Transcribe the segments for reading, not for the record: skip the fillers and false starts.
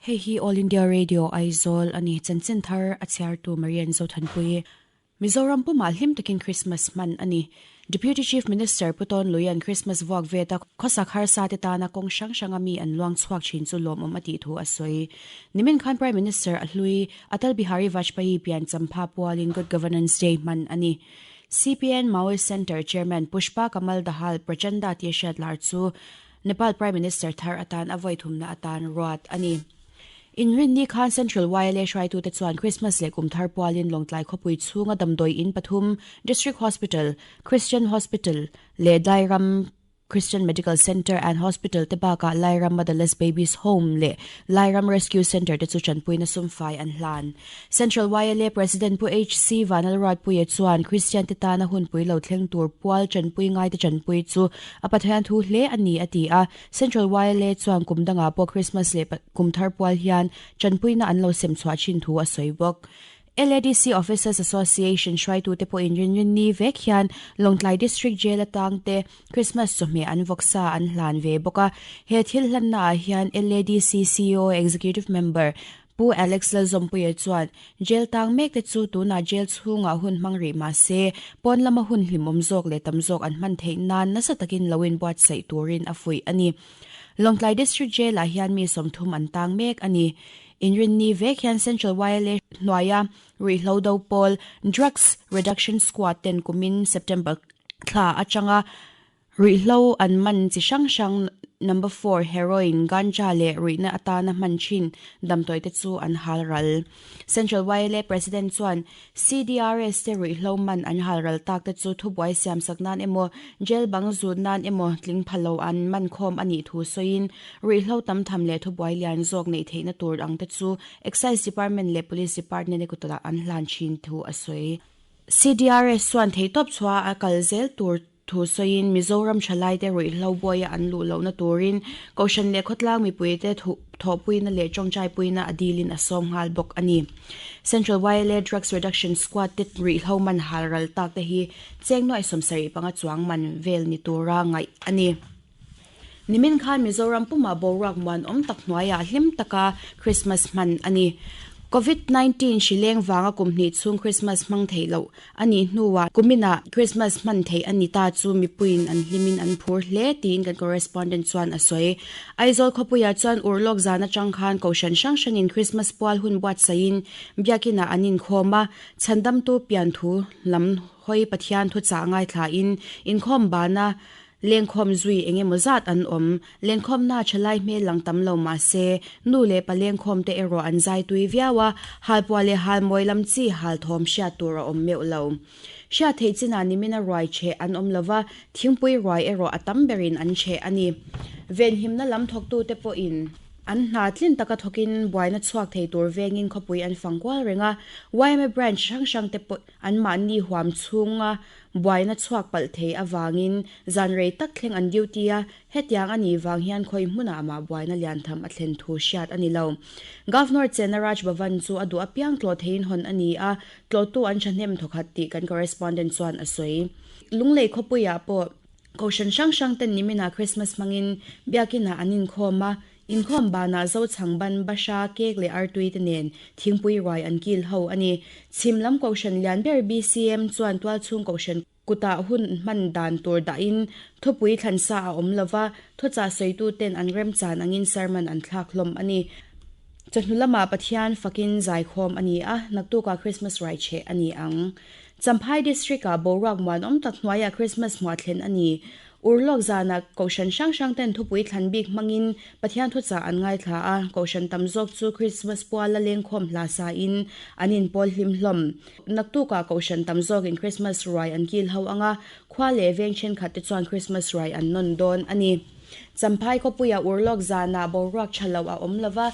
Hei hi All India Radio Aizawl a ni. Chanchin thar a chhiartu Marian Zothanpuii. Mizoram pumah hlim takin Christmas hman a ni. Deputy Chief Minister Pu Tawn Luia'n Christmas vuak veta khawsak harsa te tana kawng hrang hranga mi an luang chhuak thin chu lawmawm a tih thu a sawi. Nimin khan Prime Minister a hlui Atal Bihari Vajpayee pian champha pualin Good Governance Day hman a ni. CPN Maoist Centre Chairman Pushpa Kamal Dahal Prachanda tia hriat lar chu Nepal Prime Minister thar atan a vawi thumna atan ruat a ni. Inrinni khan Central YLA hruaitute chuan Christmas leh kum thar pualin Lawngtlai khawpui chhunga damdawi in pathum, District Hospital, Christian Hospital leh Dairam Christian Medical Centre and Hospital te bakah Lairam Motherless Babies Home leh Lairam Rescue Centre te chu tanpuina sumfai an hlan. Central YLA President Pu HC Vanlalruatpuia chuan Kristian te tana hunpui lo thleng tur pual tanpui ngaite tanpui chu a Pathian thu hle a ni a ti a. Central YLA chuan kum dangah pawh Christmas leh kum thar pual hian tanpuina an lo sem chhuah thin thu a sawi bawk. LADC Officers Association hruaitute pawhin rinrinni vek hian Lawngtlai District Jail atangte Christmas chawhmeh an vawksa an hlan ve bawk a. He thil hlannaah hian LADC ceo Executive Member Pu Alex Lalzawmpuia chuan Jail tang mekte chu tunah jail chhungah hun hmang rih mah se, pawn lama hun hlimawm zawk leh tam zawk an hman theih nan nasa takin lo inbuatsaih turin a fuih a ni. Lawngtlai District Jail-ah hian mi 30 an tang mek a ni. Inrinni vek hian Central YLA hnuaia ruihhlo do pawl Drugs Reduction Squad ten kumin September thla atanga Ruihhlo an man chi hrang hrang Number four, Heroin, Ganja leh ruihna atana hman thin damdawi te chu an hal ral. Central YLA President chuan CDRS te ruihhlo man an hal ral tak te chu thubuai siamsak nan emaw, jail bang zut nan emaw tling pha lo an man khawm a nih thu sawiin ruihhlo tam tham leh thubuai lian zawk neih theihna tur ang te chu Excise Department leh Police Department e kutah an hlan thin thu a sawi. CDRS chuan theihtawp chhuah a kal zel tur Thu sawiin Mizoram thalaite ruihhlo buaia an luh lohna turin Kohhran leh khawtlang mipuite thawhpuina leh tawngtaipuina a dilin a sawm nghal bawk a ni. Central YLA Drugs Reduction Squad te ruihhlo man hal ral tak te hi cheng nuaih 75 chuang man vel ni tura ngaih a ni. Nimin khan Mizoram pumah boruak muanawm tak hnuaiah hlim taka Christmas hman a ni. Covid 19 hri leng vanga kum hnih chhung Christmas hmang theih loh a nih hnuah kuminah Christmas hman theih a ni ta chu mipuiin an hlimin an phur hle tiin kan correspondent chuan a sawi. Aizawl khawpuiah chuan urlawk zan atang khan kohhran hrang hrangin Christmas pual hun buatsaihin biakinah an inkhawm a, chhandamtu pianthu lam hawi Pathian thuchah ngaithlain inkhawm bana Lengkhawm zui eng emaw zat an awm. Lengkhawmna thalai hmel lang tam lo mah se, nu leh pa lengkhawm te erawh an zai tui viau a, halpuah leh halmawi lam chi hal thawm hriat tur a awm meuh lo. Hriat theih chinah nimina ruai cheh an awm lo va, thingpui ruai erawh a tam berin an cheh a ni. Venhimna lam thawktute pawhin an hna tlin taka thawkin buaina chhuak thei tur vengin khawpui an fang kual reng a, yma branch hrang hrangte pawh Anmahni huam chhunga buaina chhuak palh thei avangin zan rei tak thleng an duty a, hetiang a nih vang hian khawi hmunah mah buaina lian tham a thlen thu hriat a ni lo. Governor Chena Raj Bhavan chu a duh apiang tlawh theiin hawn a ni a, tlawhtu an thahnem thawkhat tih kan correspondent chuan a sawi. Lunglei khawpuiah pawh Kohhran hrang hrang ten niminah Christmas hmangin Biakinah an inkhawm a, Inkhawm banah Zochhang ban, Bahra, Cake leh Artui te nen thingpui ruai an kil ho a ni. Chhim lam Kohhran lian ber BCM chuan tualchhung Kohhran kutah hun hman dan tur dahin thupui thlansa a awm lova, thuchah sawitu ten an remchan angin sermon an thlak hlawm a ni. Chawhnu lamah Pathian fakin zaikhawm a ni a, naktukah Christmas ruai cheh a ni ang. Champhai District-ah boruak muanawm tak hnuaiah Christmas hmuah thlen a ni. Urlawk zanah Kohhran hrang hrang ten thupui thlan bik hmangin Pathian thuchah an ngaithla a, Kohhran tam zawk chu Christmas puala lengkhawm hla sa in an inpawl hlim hlawm. Naktukah Kohhran tam zawkin Christmas ruai an kil ho ang a, khua leh veng thenkhat te chuan Christmas ruai an nawn dawn a ni. Champhai khawpuia urlawk zanah boruak tha lo a awm lova,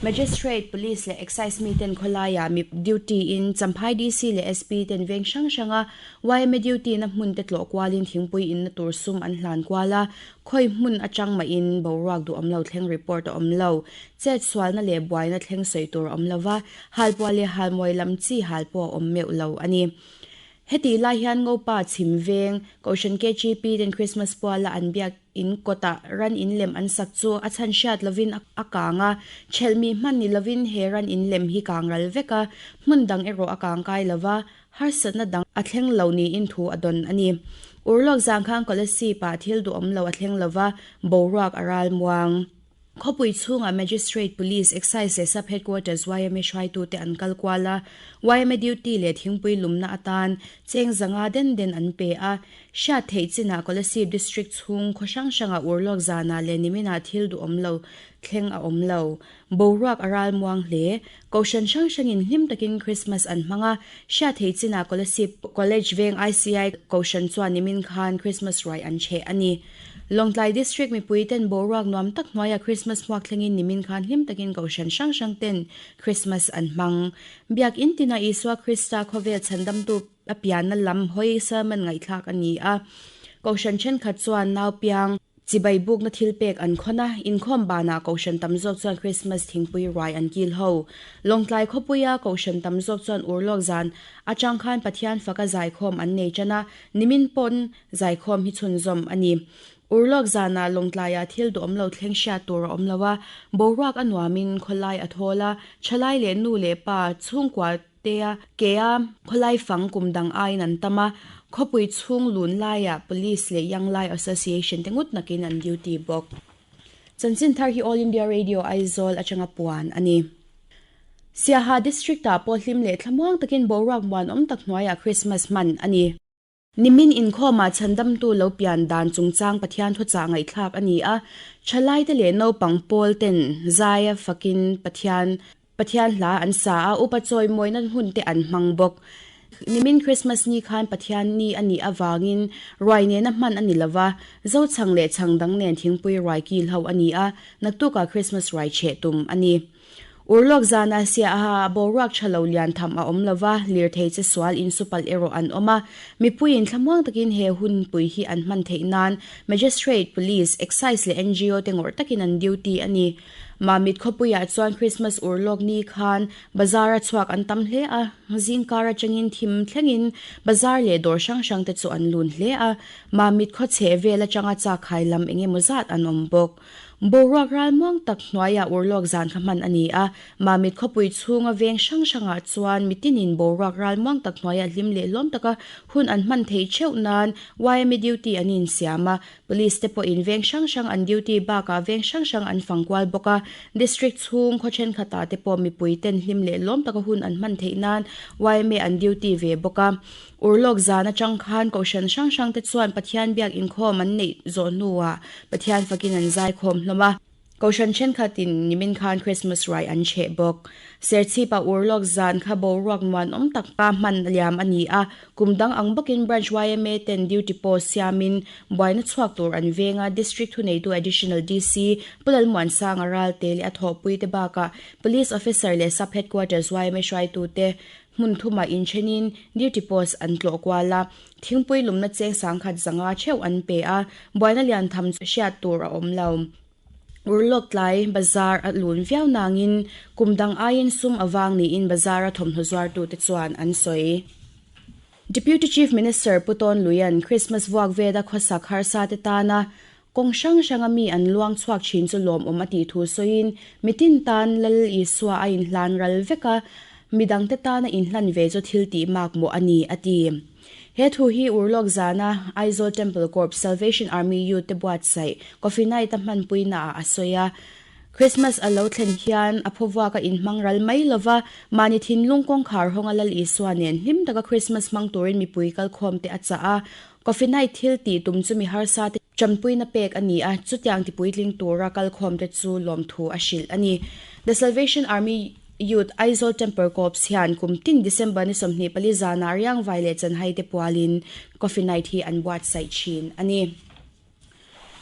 Magistrate, Police leh Excise mi ten khawlaiah mi duty in Champhai DC leh SP ten veng hrang hranga Yma duty na hmun te tlawh kualin thingpui inna tur sum an hlan kual a, khawi hmun atang mahin boruak duhawm lo thleng report a awm lo. Chet sualna leh buaina thleng sawi tur a awm lova, halpuah leh halmawi lam chi hal pawh a awm meuh lo a ni. Hetih lai hian Ngopa chhim veng Kohhran KGP ten Krismas puala an biak in kawtah ran in lem an sak chu a chhan hriat lovin a kang a, ṭhelh mi hman ni lovin he ran in lem hi kang ral vek a, hmun dang erawh a kang kai lova, harsatna dang a thleng lo niin thu a dawn a ni. Urlawk zangkhang Kolasib ah thil duhawm lo a thleng lova, boruak a ral muang. Khawpui chhungah Magistrate, Police, Excise leh Sub Headquarters yma hruaitute an kal kual a, yma duty leh thingpui lumna atan cheng zanga den den an pe a. Hriat theih chinah Kolasib District chhung khaw hrang hrangah urlawk zanah leh niminah thil duhawm lo thleng a awm lo. Boruak a ral muang hle. Kohhran hrang hrangin hlim takin Christmas an hmang a, hriat theih chinah Kolasib College veng ICI Kohhran chuan nimin khan Christmas ruai an chheh a ni. Lawngtlai District mipui ten boruak nuam tak hnuaia Christmas hmuak thlengin nimin khan hlim takin Kohhran hrang hrang ten Christmas an hmang. Biak in tina Isua Krista khawvel chhandamtu a pianna lam hawi sermon ngaihthlak a ni a. Kohhran thenkhat chuan nau piang chibai bukna thil pek an khawn a, inkhawm banah Kohhran tam zawk chuan Christmas thingpui ruai an kil ho. Lawngtlai khawpuia Kohhran tam zawk chuan urlawk zan atang khan Pathian faka zaikhawm an nei tan a, nimin pawn Zaikhawm hi chhunzawm a ni. Urlawk zanah Lawngtlaiah thil duhawm lo thleng hriat tur a awm lo a, boruak a nuamin khawlai a thawl a, thalai leh nu leh pa chhungkua tea kea khawlai fang kum dang aiin an tam a, khawpui chhung lun laiah Police leh Young Lai Association te ngut nakin an duty bawk. Chanchin thar hi All India Radio Aizawl atanga puan a ni. Siaha District-ah pawh hlim leh thlamuang takin boruak muanawm tak hnuaiah Christmas hman a ni. Nimin inkhawmah chhandamtu lo pian dan chungchang Pathian thuchah ngaihthlak a ni a, thalaite leh naupang pawl ten zaia fakin Pathian Pathian hla an sa a, upa chawimawina hun te an hmang bawk. Nimin Christmas ni khan Pathian ni a nih avangin ruai nena hman a ni lo va, Zochhang leh chhang dang nen thingpui ruai kil ho a ni a, naktukah Christmas ruai chheh tum a ni. Urlawk zana siaha boruak tha lo lian tham a awm lova, lirthei che sual insupalh erawh an awm a. Mipuiin thlamuang takin he hunpui hi an hman theih nan Magistrate, Police, Excise leh ngo te ngawrh takin an duty a ni. Mamit khawpuiah chuan Christmas urlawk ni khan bazar a chhuak an tam hle a, zingkar atangin thim thlengin bazar leh dawr hrang hrang te chu an lun hle a. Mamit khaw chheh vel atanga chak hai lam engemaw zat an awm bawk. Boruak ralmuang tak hnuaiah urlawk zan kha hman a ni a, Mamit khawpui chhunga veng hrang hrangah chuan mitinin boruak ralmuang tak hnuaiah hlim leh hlawm taka hun an hman theih theuh nan yma duty an insiam a, Police te pawhin veng hrang hrang an duty bakah veng hrang hrang an fang kual bawk a, District chhung khaw thenkhatah te pawh mipui ten hlim leh hlawm taka hun an hman theih nan yma an duty ve bawk a. Urlawk zan atang khan Kohhran hrang hrang te chuan Pathian biak inkhawm an neih zawh hnuah Pathian fakin an zaikhawm hlawm a. Kohhran thenkhatin nimin khan Christmas ruai an chheh bawk. Serchhipa urlawk zan kha boruak muanawm tak pa hman liam a ni a, kum dang ang bawkin Branch yma ten duty post siamin buaina chhuak tur an veng a, District thuneitu Additional DC Pu Lalmuansanga Ralte leh a thawhpuite bakah Police Officer leh Sub Headquarters yma hruaitute Hmun thumah inthenin duty post an tlawh kual a, thingpui lumna cheng sangkhat zanga theuh an pe a, buaina lian tham hriat tur a awm lo. Urlawk tlai bazar a lun viau nangin kum dang aiin sum a vang niin bazara thawmhnaw zuartute chuan an sawi. Deputy Chief Minister Pu Tawn Luia'n Christmas vuak vela khawsak harsa te tana Kawng hrang hranga mi an luang chhuak thin chu lawmawm a tih thu sawiin, mitin tan Lal Isua a inhlan ral vek a, midangte tana inhlan ve chu thil tih mak mawh a ni, a ti. He thu hi Urlawk zana Aizawl Temple Corps Salvation Army Youth te buatsaih Coffee Night a hmanpuinaah a sawi a. Christmas a lo thlen hian a phawvuak a inhmang ral mai lova, mahni thinlung kawngkhar hawnga Lal Isua nen hlim taka Christmas hmang turin mipui kalkhawmte a chah a, Coffee Night thil tih tum chu mi harsa te tanpuina pek a ni a, chutiang tipuitling tura kalkhawmte chu lawmthu a hrilh a ni. The Salvation Army Youth Aizawl Temper Corps hian kum tin December ni 24 zanah Riangvai leh Chanhai te pualin Coffee Night hi an buatsaih thin a ni.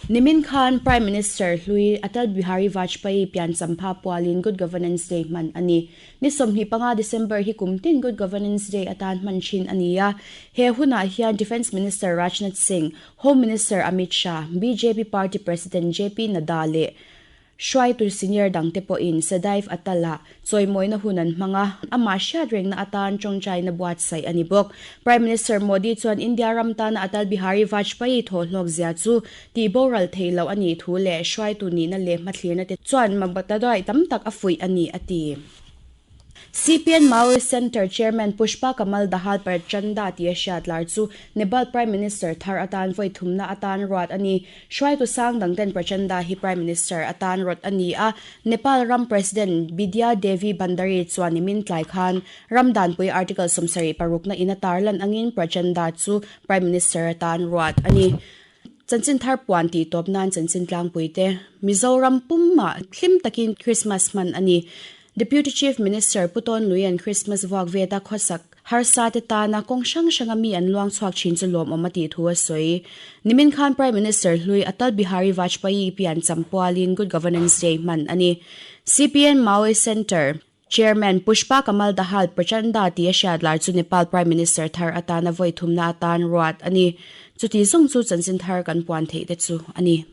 Nimin khan Prime Minister hlui Atal Bihari Vajpayee pian champha pualin Good Governance Day hman a ni. Ni 25 December hi kum tin Good Governance Day atan hman thin a ni a. He hunah hian Defence Minister Rajnath Singh, Home Minister Amit Shah, bjp Party President JP Nadda leh. Hruaitu senior dangte pawhin Sadaiv Atal-ah chawimawina hun an hmang a, amah hriat rengna atan tawngtaina buatsaih a ni bawk. Prime Minister Modi chuan India ram tana Atal Bihari Vajpayee thawhhlawk zia chu tih boral theih loh a nih thu leh hruaitu nihna leh hmathlirna te chuan mabataduai tam tak a fuih a ni, a ti. CPN Maoist Centre Chairman Pushpa Kamal Dahal Prachanda tia hriat lar chu Nepal Prime Minister thar atan vawi thumna atan ruat a ni. Hruaitu sang dangten Prachanda hi Prime Minister atan rawt a ni a, Nepal ram President Bidya Devi Bhandari chuan nimin tlai khan ram danpui Article 76 na in a tarlan angin Prachanda chu Prime Minister atan ruat a ni. Chanchin thar puan tih tawp nan chanchin tlangpui te Mizoram pumah hlim takin Christmas hman a ni. Deputy Chief Minister Pu Tawn Luia'n Christmas vuak veta khawsak harsa te tana kawng hrang hranga mi an luang chhuak thin chu lawmawm a tih thu a sawi. Nimin khan Prime Minister hlui Atal Bihari Vajpayee pian champualin Good Governance Day hman a ni. CPN Maoist Centre Chairman Pushpa Kamal Dahal Prachanda tia hriat lar chu Nepal Prime Minister thar atana vawi thumna atan ruat a ni. Chuti zawng chu chanchin thar kan puan theih te chu a ni.